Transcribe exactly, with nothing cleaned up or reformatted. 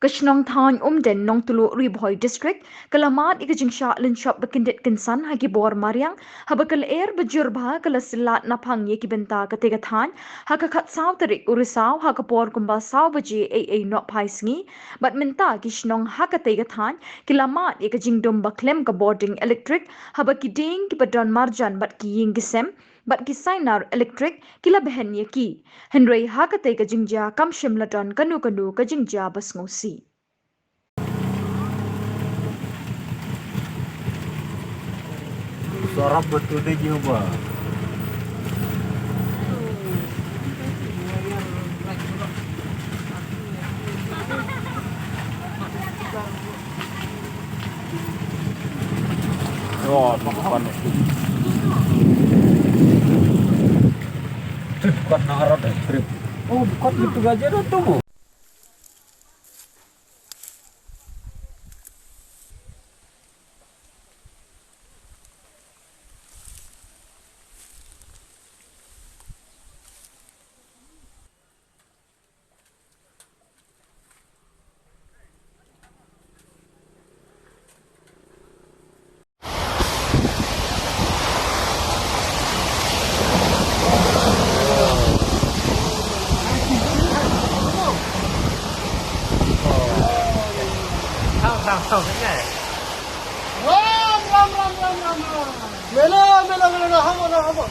Ka shnong Thaiñ Umden, Nongtluh, Ri Bhoi District, ka la mad ïa ka jingshah lynshop ba kyndit kynsan ha ki bor mariang, haba ka lyer ba jur bha ka la syllat naphang ïa ki bynta katei ka thaiñ ha ka khatsaw tarik u Risaw ha ka por kumba saw baje eiei nohphai sngi. Bad mynta ki shnong ha katei ka thaiñ ki la mad ïa ka jingdum ba khlem ka bording elektrik, haba ki dieng kiba don marjan bad ki ïing ki sem bad ki sainar elektrik ki la behen ïa ki. Hynrei ha katei ka jingjia kam shym la don kano kano ka jingjia ba sngewsih. Sarap betul deh, Jehova. Oh, bukan. Bukan naharat, eh, trip. Oh, bukan gitu aja dah tuh. Ram, ram, ram, ram. Melo, melo, melo, melo, habo, habo.